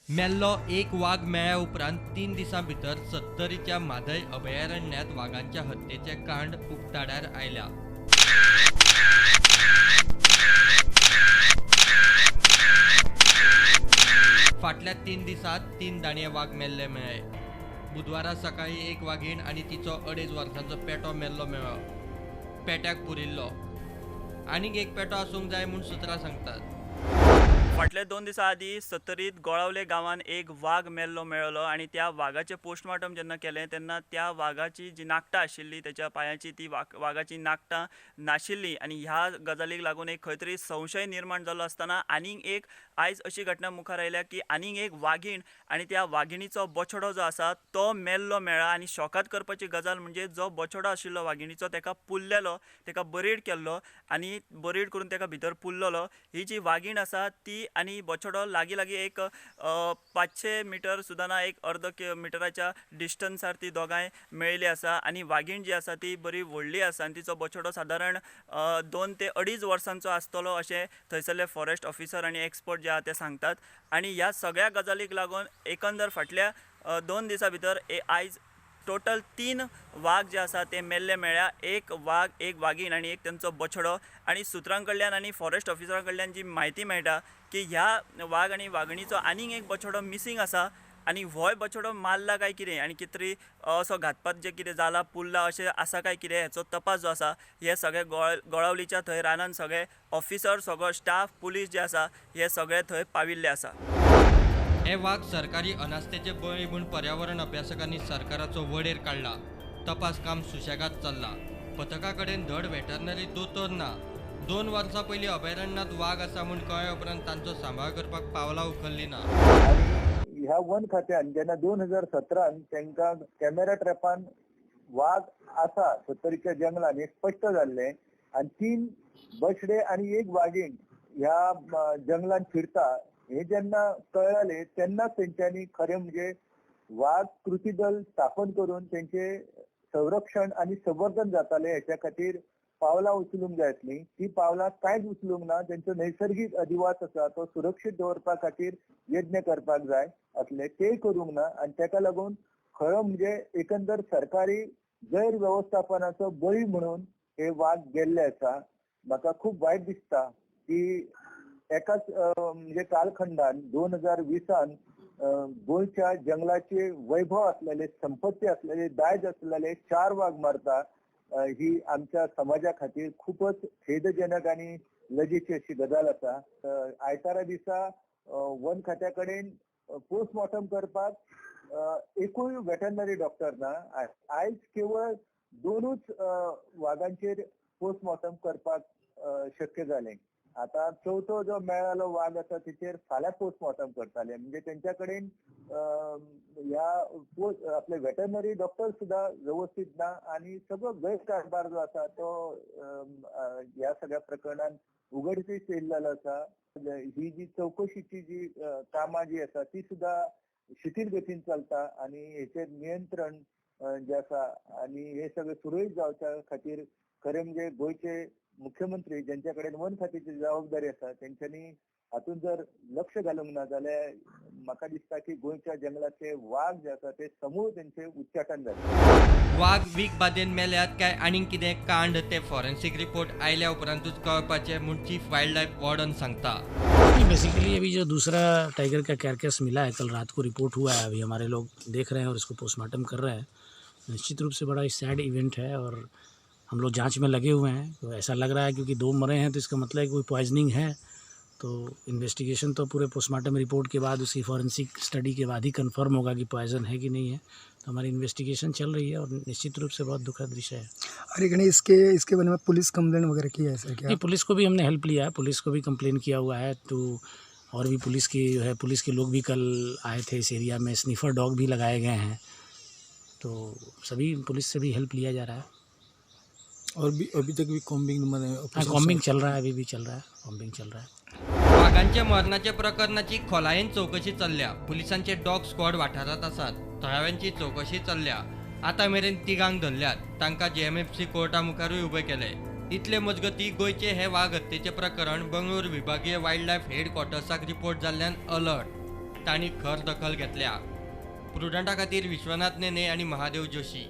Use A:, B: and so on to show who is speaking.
A: मेल्लो एक वाग मेळ्या उपरांत 3 दिसां भितर सत्तरीच्या म्हादय अभयारण्यात वागांच्या हत्येचे कांड उक्ताडार आयल्या। फाटल्या 3 दिसांत 3 दाणये वाग मेल्ले मेळ्ळे। बुधवारा सकाळी एक वागीण आनी तिचो 2.5 वर्सांचो पेटो मेल्लो मेळ्ळो। पेट्याक पुरिल्लो आनीक एक पेटो आसूंक जाय म्हूण सुत्रां सांगतात।
B: फाटले 2 दिसां आदीं सत्तरीत गोळावले गांवांत एक वाग मेल्लो मेळ्ळो आनी त्या वागाचें पोस्टमार्टम जेन्ना केलें तेन्ना त्या वागाची जी नाकटां आशिल्ली तेच्या पांयाची ती वागाची नाकटां नाशिल्ली आनी ह्या गजालीक लागून एक खंय तरी संशय निर्माण जाल्लो आसतना आनीक एक आयज अशी घटना मुखार आयल्या की आनीक एक वागीण आनी त्या वागिणीचो बछडो जो आसा तो मेल्लो मेळ्ळा। आनी शॉकात करपाची गजाल म्हणजे जो बछडो आशिल्लो वागिणीचो तेका पुल्लेलो, तेका बरीड केल्लो आनी बरीड करून तेका भितर पुल्लेलो। ही जी वागीण आसा ती आनी बछडो लागीं लागीं एक 500 मिटर सुद्दां ना, एक अर्द मिटराच्या डिस्टन्सार ती दोगांय मेळिल्ली आसा। आनी वागीण जी आसा ती बरी व्हडली आसा आनी तिचो बछडो सादारण 2 ते 2.5 वर्सांचो आसतलो अशें थंयसरले फॉरेस्ट ऑफिसर आनी एक्सपर्ट जे आहा ते सांगतात। आनी ह्या सगळ्या गजालीक लागून एकंदर फाटल्या 2 दिसां भितर आयज टोटल 3 वाग जे आसा ते मेल्ले मेळ्ळ्या। एक वाग, एक वागीण आनी एक तेंचो बछडो। आनी सुत्रां कडल्यान आनी फॉरेस्ट ऑफिसरां कडल्यान जी म्हायती मेळटा की ह्या वाग आनी वागिणीचो आनीक एक बछडो मिसींग आसा आनी होय बछडो मारला काय कितें आनी कितें तरी असो घातपात जें कितें जाला पुरला अशें आसा काय कितें हेचो तपास जो आसा हे सगळे गोळावलीच्या थंय रानान सगळे ऑफिसर, सगळो स्टाफ, पुलीस जे आसा हे सगळे थंय पाविल्ले आसा।
A: हे वाग सरकारी अनास्थेचे बळी म्हूण पर्यावरण अभ्यासकांनी सरकाराचो वडेर काडला। तपास काम सुशेगाद चल्ला। पथका कडेन धड वेटरनरी दोतोर ना। 2 वर्सां पयलीं अभयारण्यात वाग आसा म्हूण कळ्ळे उपरांत तांचो सांबाळ करपाक पावलां उखल्ली ना।
C: ह्या वन खात्यान जेन्ना 2017 तांकां कॅमेरा ट्रॅपान वाग आसा सत्तरीच्या जंगलान हे स्पश्ट जाल्लें आनी 3 बछडे आनी 1 वागीण ह्या जंगलान फिरता हे जेन्ना कळ्ळें तेन्नाच तेंच्यांनी खरें म्हणजे वाग कृती दल स्थापन करून तेंचे संरक्षण आनी संवर्धन जातालें हेच्या खातीर पावलां उचलूंक जाय आसलीं। ती पावलां कांयच उचलूंक ना। तेंचो नैसर्गीक अधिवास आसा तो सुरक्षीत दवरपा खातीर यत्न करपाक जाय आसले, ते करूंक ना आनी तेका लागून खरो म्हणजे एकंदर सरकारी गैरवेवस्थापनाचो बळी म्हणून हे वाग गेल्ले आसा। म्हाका खूब वायट दिसता की एकाच म्हणजे कालखंडान 2020 गोंयच्या जंगलाचे वैभव असलेले, संपत्ती असलेले, दायज असलेले 4 वाग मारता ही आमच्या समाजा खातीर खूपच खेदजनक आनी लजेची अशी गजाल आसा। आयतारा दिसा वन खात्या कडेन पोस्टमॉर्टम करपाक एकूय वेटरनरी डॉक्टर ना। आयज केवळ 2च वागांचेर पोस्टमॉर्टम करपाक शक्य जालें। आता चवथो जो मेळालो वाग आसा तेचेर फाल्यां पोस्टमॉर्टम करताले, म्हणजे तेंच्या कडेन ह्या आपले वेटरनरी डॉक्टर सुद्दां व्यवस्थीत ना आनी सगळो गैरकारभार जो आसा तो ह्या सगळ्या प्रकरणान उघडकीस येयल्लो आसा। ही जी चवकशीची जी कामां जी आसा ती सुद्दां शिथील गतीन चलता आनी हेचेर नियंत्रण जें आसा आनी हे सगळें सुरळीत जावच्या खातीर खरें म्हणजे गोंयचे मुख्यमंत्री ज्यांच्या कडेन वन खात्याची जबाबदारी आसा तेंच्यांनी हातूंत जर लक्ष घालूंक ना जाल्यार म्हाका दिसता की गोंयच्या जंगलाचे वाग जे आसा ते समूळ तेंचे उच्चाटन जातलें।
A: वाग वीख बादेन मेल्यात काय आनीक कितें कांड ते फॉरेन्सिक रिपोर्ट आयल्या उपरांतूच कळपाचें म्हूण चीफ वायल्ड लायफ वॉर्डन सांगता।
D: बेसिकली अभी जो दूसरा टाइगर का कैरकेस मिला है, कल रात को रिपोर्ट हुआ है, अभी हमारे लोग देख रहे हैं और इसको पोस्टमार्टम कर रहे हैं। निश्चित रूप से बड़ा सैड इवेंट है और हम लोग जांच में लगे हुए हैं। तो ऐसा लग रहा है क्योंकि 2 मरे हैं तो इसका मतलब है कोई पॉइजनिंग है, तो इन्वेस्टिगेशन तो पूरे पोस्टमार्टम रिपोर्ट के बाद, उसकी फॉरेंसिक स्टडी के बाद ही कंफर्म होगा कि पॉइजन है कि नहीं है। तो हमारी इन्वेस्टिगेशन चल रही है और निश्चित रूप से बहुत दुखद विषय है।
E: अरे गणेश, इसके बारे में पुलिस कंप्लेन वगैरह की है सर क्या?
D: नहीं, पुलिस को भी हमने हेल्प लिया है, पुलिस को भी कंप्लेन किया हुआ है। तो और भी पुलिस की जो है, पुलिस के लोग भी कल आए थे इस एरिया में, स्निफर डॉग भी लगाए गए हैं, तो सभी पुलिस से भी हेल्प लिया जा रहा है।
F: और भी अभी तक भी कॉम्बिंग
D: हाँ, कॉम्बिंग चल रहा है, अभी भी चल रहा है, कॉम्बिंग चल रहा है।
A: वागांच्या मरणाच्या प्रकरणाची खोलायेन चवकशी चल्ल्या। पुलिसांचे डॉग स्क्वॉड वाठारांत आसात। थळाव्यांची चवकशी चल्ल्या। आतां मेरेन 3 धरल्यात। तांकां JMFC कोर्टा मुखारूय उबे केले। इतले मजगती गोंयचे हे वाग हत्येचे प्रकरण बंगळूर विभागीय वायल्ड लायफ हेडक्वॉर्टर्साक रिपोर्ट जाल्ल्यान अलर्ट। तांणी खर दखल घेतल्या. प्रुडंटा खातीर विश्वनाथ नेने आनी महादेव जोशी.